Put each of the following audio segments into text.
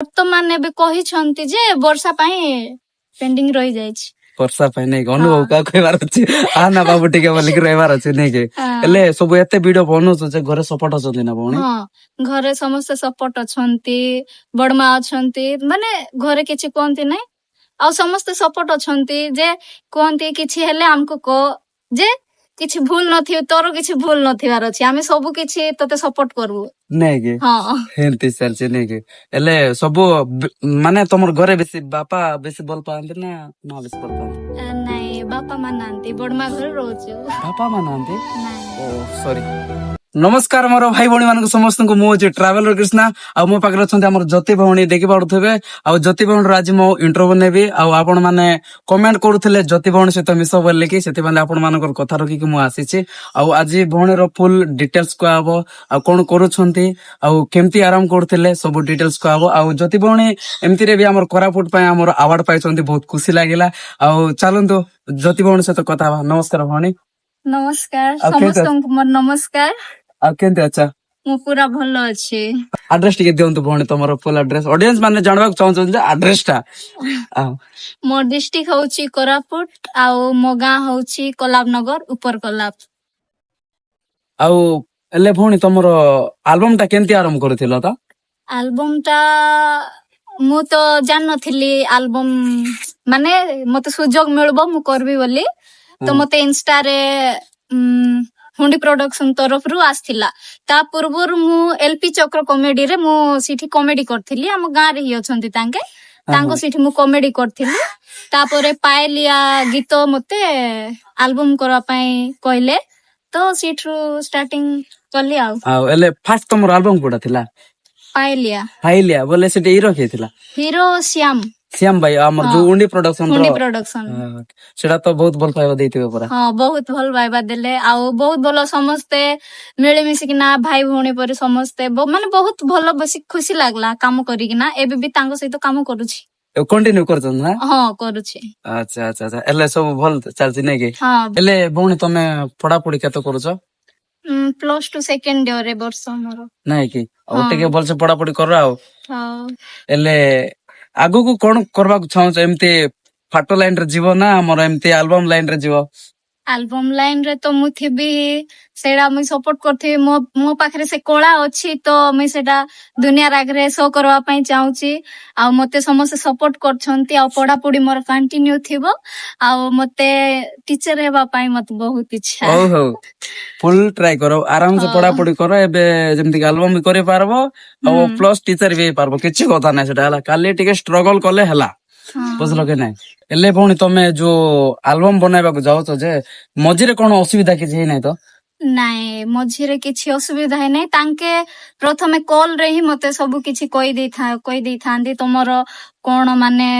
ବର୍ତ୍ତମାନ ଏବେ କହିଛନ୍ତି ଯେ ବର୍ଷା ପାଇଁ ପେଣ୍ଡିଂ ରହିଯାଇଛି। ବର୍ଷା ପାଇଁ ନାଇଁ କି? ଅନୁଭବ କାହା କହିବାର ଅଛି, ଆ ନା ବାବୁ ଟିକେ ବୋଲିକି ରହିବାର ଅଛି ନାଇଁ କି? ହଁ। ହେଲେ ସବୁ ଏତେ ଭିଡିଓ ବନଉଛ ଯେ ଘରେ ସପୋର୍ଟ ଅଛନ୍ତି ନା ଭଉଣୀ? ହଁ, ଘରେ ସମସ୍ତେ ସପୋର୍ଟ ଅଛନ୍ତି। ବଡମା ଅଛନ୍ତି, ମାନେ ଘରେ କିଛି କୁହନ୍ତି ନାହିଁ। ଆଉ ସମସ୍ତେ ସପୋର୍ଟ ଅଛନ୍ତି ଯେ କୁହନ୍ତି, କିଛି ହେଲେ ଆମକୁ କହ ଯେ କିଛି ଭୁଲ ନଥିବ, ତୋର କିଛି ଭୁଲ ନଥିବାର ଅଛି, ଆମେ ସବୁ କିଛି ତତେ ସପୋର୍ଟ କରିବୁ। ନାଇଁ କି? ହଁ। ଏମିତି ଚାଲିଛି ନାଇଁ କି? ହେଲେ ସବୁ ମାନେ ତମର ଘରେ ବେଶୀ ବାପା ବେଶୀ ଭଲ ପାଆନ୍ତି ନା ମା ବେଶୀ ଭଲ ପାଆନ୍ତି? ନାଇଁ, ବାପା ମା ନାହାନ୍ତି, ବଡମା ଘରେ ରହୁଛୁ। ବାପା ମା ନାହାନ୍ତି? ନାଇଁ। ଓ ସରି। ନମସ୍କାର ମୋର ଭାଇ ଭଉଣୀ ମାନଙ୍କୁ ସମସ୍ତଙ୍କୁ। ମୁଁ ହଉଛି ଟ୍ରାଭେଲର କୃଷ୍ଣା ଆଉ ମୋ ପାଖରେ ଅଛନ୍ତି ଆମର ଜ୍ୟୋତି ଭଉଣୀ, ଦେଖିପାରୁଥିବେ। ଆଉ ଜ୍ୟୋତି ଭଉଣୀର ଆଜି ମୁଁ ଇଣ୍ଟରଭ୍ୟୁ ନେବି। ଆଉ ଆପଣ ମାନେ କମେଣ୍ଟ କରୁଥିଲେ ଜ୍ୟୋତି ଭଉଣୀ ସହିତ ମିଶ ବୋଲିକି, ସେଥିପାଇଁ ଆପଣ ମାନଙ୍କର କଥା ରଖିକି ମୁଁ ଆସିଛି। ଆଉ ଆଜି ଭଉଣୀର ଫୁଲ ଡିଟେଲ୍ସ କୁହାହବ ଆଉ କଣ କରୁଛନ୍ତି ଆଉ କେମିତି ଆରମ୍ଭ କରୁଥିଲେ, ସବୁ ଡିଟେଲ୍ସ କୁହାହବ। ଆଉ ଜ୍ୟୋତି ଭଉଣୀ ଏମିତିରେ ବି ଆମର କୋରାପୁଟ ପାଇଁ ଆମର ଆୱାର୍ଡ ପାଇଛନ୍ତି, ବହୁତ ଖୁସି ଲାଗିଲା। ଆଉ ଚାଲନ୍ତୁ ଜ୍ୟୋତି ଭଉଣୀ ସହିତ କଥା ହବା। ନମସ୍କାର ଭଉଣୀ। ନମସ୍କାର। ଆଉ କେମିତି ସମସ୍ତଙ୍କୁ ମୋର ନମସ୍କାର। ଆଉ କେମିତି ଅଛ? ମୁଁ ପୁରା ଭଲ ଅଛି। ଆଡ୍ରେସ ଟିକେ ଦିଅନ୍ତୁ ଭଉଣୀ, ତମର ଫୁଲ ଆଡ୍ରେସ। ଅଡିଏନ୍ସ ମାନେ ଜାଣିବାକୁ ଚାହୁଁଛନ୍ତି ଯେ ଆଡ୍ରେସ ଟା ଆଉ ମୋ ଡିଷ୍ଟ୍ରିକ୍ଟ ହଉଛି କୋରାପୁଟ ଆଉ ମୋ ଗାଁ ହଉଛି କୋଲାବ ନଗର, ଉପର କୋଲାବ। ଆଉ ହେଲେ ଭଉଣୀ, ତମର ଆଲବମ ଟା କେମିତି ଆରମ୍ଭ କରିଥିଲ ତ? ଆଲବମ ଟା ମୁଁ ତ ଜାଣିନଥିଲି ଆଲବମ, ମାନେ ମତେ ସୁଯୋଗ ମିଳିବ ମୁଁ କରିବି ବୋଲି ତ। ମତେ ଇନଷ୍ଟାରେ ହୁଣ୍ଡି ପ୍ରଡକ୍ସନ ତରଫରୁ ଆସିଥିଲା। ତା ପୂର୍ବରୁ ମୁଁ ଏଲପି ଚକ୍ର କମେଡିରେ ମୁଁ ସେଠି କମେଡି କରିଥିଲି। ଆମ ଗାଁରେ ହିଁ ଅଛନ୍ତି ତାଙ୍କେ, ତାଙ୍କ ସେଠି ମୁଁ କମେଡି କରିଥିଲି। ତାପରେ ପାଏଲିଆ ଗୀତ ମତେ ଆଲବମ କରିବା ପାଇଁ କହିଲେ, ତ ସେଇଠୁ ଷ୍ଟାର୍ଟିଂ କଲି ଆଉ। ଆଉ ହେଲେ ଫାଷ୍ଟ ତମର ଆଲବମ କୋଉଟା ଥିଲା? ପାଏଲିଆ। ପାଇଲିଆ ବୋଲେ ସେଠି ହିରୋ କିଏ ଥିଲା? ହିରୋ ଶ୍ୟାମ। ଶ୍ୟାମ ଭାଇ ଆମର ହଁ। ଯୋଉ ଉଣ୍ଡି ପ୍ରଡକ୍ସନ ର? ହୁଣ୍ଡି ପ୍ରଡକ୍ସନ। ହଁ, ସେଟା ତ ବହୁତ ଭଲ ପାଇବା ଦେଇଥିବେ ପୁରା। ହଁ, ବହୁତ ଭଲ ପାଇବା ଦେଲେ ଆଉ ବହୁତ ଭଲ, ସମସ୍ତେ ମିଳିମିଶିକିନା ଭାଇ ଭଉଣୀ ପରି ସମସ୍ତେ ମାନେ ବହୁତ ଭଲ, ବେଶୀ ଖୁସି ଲାଗିଲା କାମ କରିକିନା। ଏବେ ବି ତାଙ୍କ ସହିତ କାମ କରୁଛି। କଣ୍ଟିନ୍ୟୁ କରୁଛନ୍ତି ନା? ହଁ, କରୁଛି। ଆଚ୍ଛା, ହେଲେ ସବୁ ଭଲ ଚାଲିଛି ନାଇଁ କି? ହଁ। ହେଲେ ଭଉଣୀ, ତମେ ପଢାପଢି କେତେ କରୁଛ? ପ୍ଲସ 2 ସେକେଣ୍ଡ ଇୟର ଏ ବର୍ଷ ମୋର। ନାଇଁ କି? ଆଉ ହଁ। ଟିକେ ଭଲସେ ପଢାପଢି କର ଆଉ। ହଁ। ହେଲେ ଆଗକୁ କଣ କରିବାକୁ ଚାହୁଁଛ? ଏମିତି ଫାଟୋ ଲାଇନ ରେ ଯିବ ନା ଆମର ଏମିତି ଆଲବମ ଲାଇନ ରେ ଯିବ? ଆଲବମ ଲାଇନ ରେ ତ ମୁଁ ଥିବି, ସେଇଟା ମୁଇଁ ସପୋର୍ଟ କରିଥିବି। ମୋ ମୋ ପାଖରେ ସେ କଳା ଅଛି, ତ ମୁଇଁ ସେଇଟା ଦୁନିଆର ଆଗରେ ଶୋ କରିବା ପାଇଁ ଚାହୁଁଛି। ଆଉ ମତେ ସମସ୍ତେ ସପୋର୍ଟ କରୁଛନ୍ତି ଆଉ ପଢାପଢି ମୋର କଣ୍ଟିନ୍ୟୁ ଥିବ। ଆଉ ମତେ ଟିଚର ହେବା ପାଇଁ ମତେ ବହୁତ ଇଚ୍ଛା। ହଉ ହଉ, ଫୁଲ ଟ୍ରାଏ କର, ଆରାମସେ ପଢାପଢି କର। ଏବେ ଯେମିତି ଆଲବମ ବି କରିପାରିବ ଆଉ ପ୍ଲସ ଟିଚର ବି ହେଇପାରିବ, କିଛି କଥା ନାହିଁ। ସେଟା ହେଲା କାଲି ଟିକେ ଷ୍ଟ୍ରଗଲ କଲେ ହେଲା। ବୁଝିଲ କି ନାଇଁ? ହେଲେ ଭଉଣୀ, ତମେ ଯୋଉ ଆଲବମ ବନେଇବାକୁ ଯାଉଛ ଯେ ମଝିରେ କଣ ଅସୁବିଧା କିଛି ହେଇନାହିଁ ତ? ନାଇଁ, ମଝିରେ କିଛି ଅସୁବିଧା ହେଇନାହିଁ। ତାଙ୍କେ ପ୍ରଥମେ କଲ ରେ ହିଁ ମତେ ସବୁ କିଛି କହିଦେଇଥାନ୍ତି, ତମର କଣ ମାନେ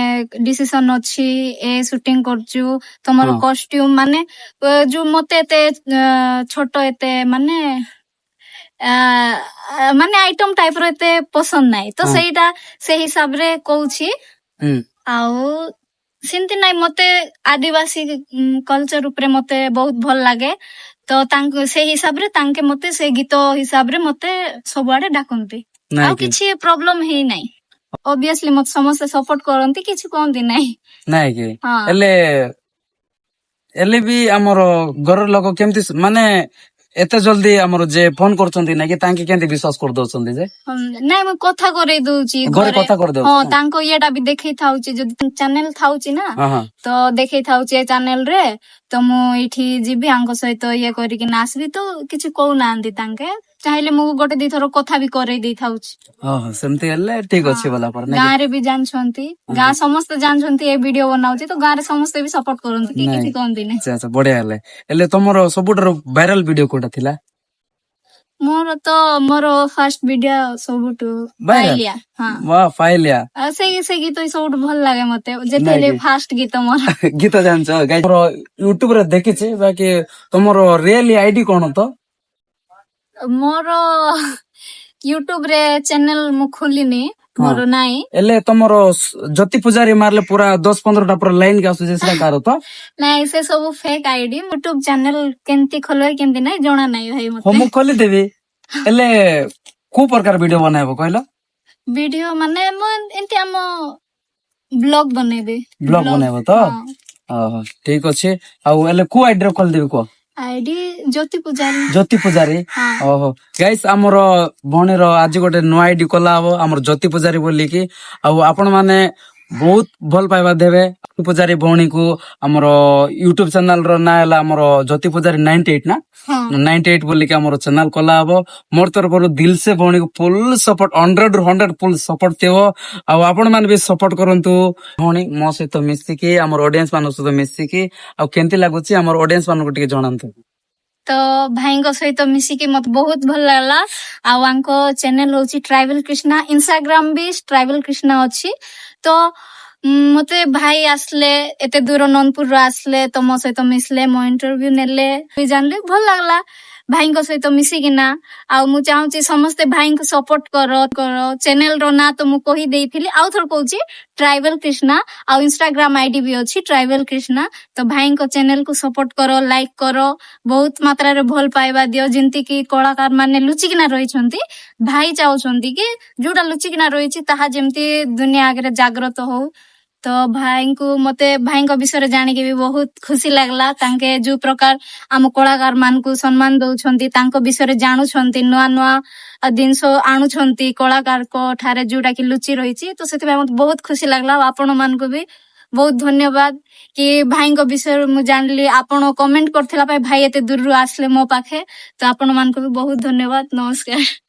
ଡିସିସନ ଅଛି, ଏ ସୁଟିଂ କରୁଛୁ, ତମର କଷ୍ଟ୍ୟୁମ ମାନେ ଯୋଉ ମତେ ଏତେ ଛୋଟ ଏତେ ମାନେ ମାନେ ଆଇଟମ ଟାଇପ ର ଏତେ ପସନ୍ଦ ନାହିଁ ତ। ସେଇଟା ସେ ହିସାବରେ କହୁଛି। ଆଉ ସେମିତି ନାଇଁ, ମତେ ଆଦିବାସୀ କଲଚର ଉପରେ ମତେ ବହୁତ ଭଲ ଲାଗେ, ତ ତାଙ୍କ ସେଇ ହିସାବରେ ତାଙ୍କେ ମତେ ସେ ଗୀତ ହିସାବରେ ମତେ ସବୁଆଡେ ଡାକନ୍ତି। ନାଇଁ ଆଉ କି? କିଛି ପ୍ରୋବ୍ଲେମ ହେଇନାହିଁ। ଅବଭିୟସଲି ମତେ ସମସ୍ତେ ସପୋର୍ଟ କରନ୍ତି, କିଛି କୁହନ୍ତି ନାହିଁ। ନାଇଁ କି? ହଁ। ହେଲେ ହେଲେ ବି ଆମର ଘରର ଲୋକ କେମିତି ମାନେ ଏତେ ଜଲଦି ଆମର ଯେ ଫୋନ କରୁଛନ୍ତି ନାଇଁ କି, ତାଙ୍କେ କେମିତି ବିଶ୍ୱାସ କରିଦଉଛନ୍ତି ଯେ? ନାଇଁ, ମୁଁ କଥା କରେଇ ଦଉଛି। ଘରେ କଥା କରିଦଉଛ? ହଁ, ତାଙ୍କ ଇଏଟା ବି ଦେଖେଇ ଥାଉଛି। ଯଦି ଚ୍ୟାନେଲ ଥାଉଛି ନା, ହଁ ହଁ ତ ଦେଖେଇ ଥାଉଛି ଏ ଚ୍ୟାନେଲ ରେ ତ ମୁଁ ଏଇଠି ଯିବି, ଆଙ୍କ ସହିତ ଇଏ କରିକିନା ଆସିବି, ତ କିଛି କହୁନାହାନ୍ତି ତାଙ୍କେ। ଚାହିଁଲେ ମୁଁ ଗୋଟେ ଦିଥର କଥା ବି କରେଇ ଦେଇଥାଉଛି। ହଁ ହଁ ସେମିତି ହେଲେ ଠିକ ଅଛି ବୋଲା ପରେ ନାଇଁ କି? ଗାଁରେ ବି ଜାଣିଛନ୍ତି, ଗାଁ ସମସ୍ତେ ଜାଣିଛନ୍ତି ଏ ଭିଡିଓ ବନାଉଛି, ତ ଗାଁରେ ସମସ୍ତେ ବି ସପୋର୍ଟ କରନ୍ତି କି। ନାଇଁ। କିଛି କହନ୍ତି ନାହିଁ। ଆଚ୍ଛା ଆଚ୍ଛା ବଢିଆ। ହେଲେ ହେଲେ ତମର ସବୁଠାରୁ ଭାଇରାଲ ଭିଡିଓ କୋଉଟା ଥିଲା? ମୋର ତ ମୋର ଫାଷ୍ଟ ଭିଡିଓ ସବୁଠୁ ଭାଇରାଲ? ପାଇଲିଆ, ହଁ। ବାह, ପାଇଲିଆ। ଆଉ ସେଇ ସେ ଗୀତ ହିଁ ସବୁଠୁ ଭଲ ଲାଗେ ମତେ, ଯେତେ ନାଇଁ ହେଲେ କି? ଫାଷ୍ଟ ଗୀତ ମୋର। ଗୀତ ଜାଣିଛ ଗାଇ? ମୋର ୟୁଟ୍ୟୁବ ରେ ଦେଖିଛି, ବାକି ତମର ରିଏଲି ଆଇଡି କଣ ତ? ମୋର ୟୁଟ୍ୟୁବ ରେ ଚ୍ୟାନେଲ ମୁଁ ଖୋଲିନି, ମୋର ନାଇଁ। ହେଲେ ତମର ଜ୍ୟୋତି ପୂଜାରୀ ମାରିଲେ ପୁରା 10-15ଟା ପୁରା ଲାଇନ କି ଆସୁଛି, ସେଟା କାହାର ତ? ନାଇଁ, ସେ ସବୁ ଫେକ୍ ଆଇଡି। ୟୁଟ୍ୟୁବ ଚ୍ୟାନେଲ କେମିତି ଖୋଲିବେ କେମିତି ନାଇଁ, ଜଣା ନାଇଁ ଭାଇ ମତେ। ମୁଁ ଖୋଲିଦେବି। ହେଲେ କୋଉ ପ୍ରକାର ଭିଡିଓ ବନାଇବ କହିଲ? ଭିଡିଓ ମାନେ ମୁଁ ଏମିତି ଆମ ବ୍ଲଗ ବନେଇବି। ବ୍ଲଗ ବନେଇବ ତ? ହଁ। ଓହୋ, ଠିକ ଅଛି। ଆଉ ହେଲେ କୋଉ ଆଇଡି ର ଖୋଲିଦେବି କୁହ? ଆଇଡି ଜ୍ୟୋତି ପୂଜାରୀ। ଜ୍ୟୋତି ପୂଜାରୀ? ହଁ। ଓହୋ ଗାଇସ୍, ଆମର ଭଉଣୀର ଆଜି ଗୋଟେ ନୂଆ ଆଇଡି ଖୋଲା ହବ, ଆମର ଜ୍ୟୋତି ପୂଜାରୀ ବୋଲିକି। ଆଉ ଆପଣ ମାନେ ବହୁତ ଭଲ ପାଇବା ଦେବେ ଜ୍ୟୋତି ପୂଜାରୀ ଭଉଣୀକୁ। ଆମର ୟୁଟ୍ୟୁବ ଚ୍ୟାନେଲ ର ନାଁ ହେଲା ଆମର ଜ୍ୟୋତି ପୂଜାରୀ 98 ନା? ହଁ। 98 ବୋଲିକି ଆମର ଚ୍ୟାନେଲ ଖୋଲା ହବ। ମୋର ତରଫରୁ ଦିଲ ସେ ଭଉଣୀକୁ ଫୁଲ ସପୋର୍ଟ, 100 ରୁ 100 ଫୁଲ ସପୋର୍ଟ ଥିବ। ଆଉ ଆପଣ ମାନେ ବି ସପୋର୍ଟ କରନ୍ତୁ। ଭଉଣୀ, ମୋ ସହିତ ମିଶିକି, ଆମର ଅଡିଏନ୍ସ ମାନଙ୍କ ସହିତ ମିଶିକି ଆଉ କେମିତି ଲାଗୁଛି, ଆମର ଅଡିଏନ୍ସ ମାନଙ୍କୁ ଟିକେ ଜଣାନ୍ତୁ। ତ ଭାଇଙ୍କ ସହିତ ମିଶିକି ମତେ ବହୁତ ଭଲ ଲାଗିଲା। ଆଉ ଆଙ୍କ ଚ୍ୟାନେଲ ହଉଛି ଟ୍ରାଇବାଲ କୃଷ୍ଣା, ଇନଷ୍ଟାଗ୍ରାମ ବି ଟ୍ରାଇବାଲ କୃଷ୍ଣା ଅଛି। ତ ମତେ ଭାଇ ଆସିଲେ, ଏତେ ଦୂର ନନ୍ଦପୁରରୁ ଆସିଲେ, ତ ମୋ ସହିତ ମିଶିଲେ, ମୋ ଇଣ୍ଟରଭ୍ୟୁ ନେଲେ ବି, ଜାଣିଲେ, ଭଲ ଲାଗିଲା ଭାଇଙ୍କ ସହିତ ମିଶିକିନା। ଆଉ ମୁଁ ଚାହୁଁଛି ସମସ୍ତେ ଭାଇଙ୍କୁ ସପୋର୍ଟ କର କର। ଚ୍ୟାନେଲ ର ନାଁ ତ ମୁଁ କହିଦେଇଥିଲି, ଆଉ ଥରେ କହୁଛି, ଟ୍ରାଇବାଲ କୃଷ୍ଣା। ଆଉ ଇନଷ୍ଟାଗ୍ରାମ ଆଇଡି ବି ଅଛି ଟ୍ରାଇବାଲ କୃଷ୍ଣା। ତ ଭାଇଙ୍କ ଚ୍ୟାନେଲ କୁ ସପୋର୍ଟ କର, ଲାଇକ୍ କର, ବହୁତ ମାତ୍ରାରେ ଭଲ ପାଇବା ଦିଅ। ଯେମିତି କି କଳାକାର ମାନେ ଲୁଚିକିନା ରହିଛନ୍ତି, ଭାଇ ଚାହୁଁଛନ୍ତି କି ଯୋଉଟା ଲୁଚିକିନା ରହିଛି ତାହା ଯେମିତି ଦୁନିଆ ଆଗରେ ଜାଗ୍ରତ ହଉ। ତ ଭାଇଙ୍କୁ ମତେ ଭାଇଙ୍କ ବିଷୟରେ ଜାଣିକି ବି ବହୁତ ଖୁସି ଲାଗିଲା। ତାଙ୍କେ ଯୋଉ ପ୍ରକାର ଆମ କଳାକାର ମାନଙ୍କୁ ସମ୍ମାନ ଦଉଛନ୍ତି, ତାଙ୍କ ବିଷୟରେ ଜାଣୁଛନ୍ତି, ନୂଆ ନୂଆ ଜିନିଷ ଆଣୁଛନ୍ତି କଳାକାରଙ୍କ ଠାରେ ଯୋଉଟା କି ଲୁଚି ରହିଛି, ତ ସେଥିପାଇଁ ମତେ ବହୁତ ଖୁସି ଲାଗିଲା। ଆଉ ଆପଣ ମାନଙ୍କୁ ବି ବହୁତ ଧନ୍ୟବାଦ କି ଭାଇଙ୍କ ବିଷୟରେ ମୁଁ ଜାଣିଲି। ଆପଣ କମେଣ୍ଟ କରିଥିଲା ପାଇଁ ଭାଇ ଏତେ ଦୂରରୁ ଆସିଲେ ମୋ ପାଖେ। ତ ଆପଣ ମାନଙ୍କୁ ବି ବହୁତ ଧନ୍ୟବାଦ। ନମସ୍କାର।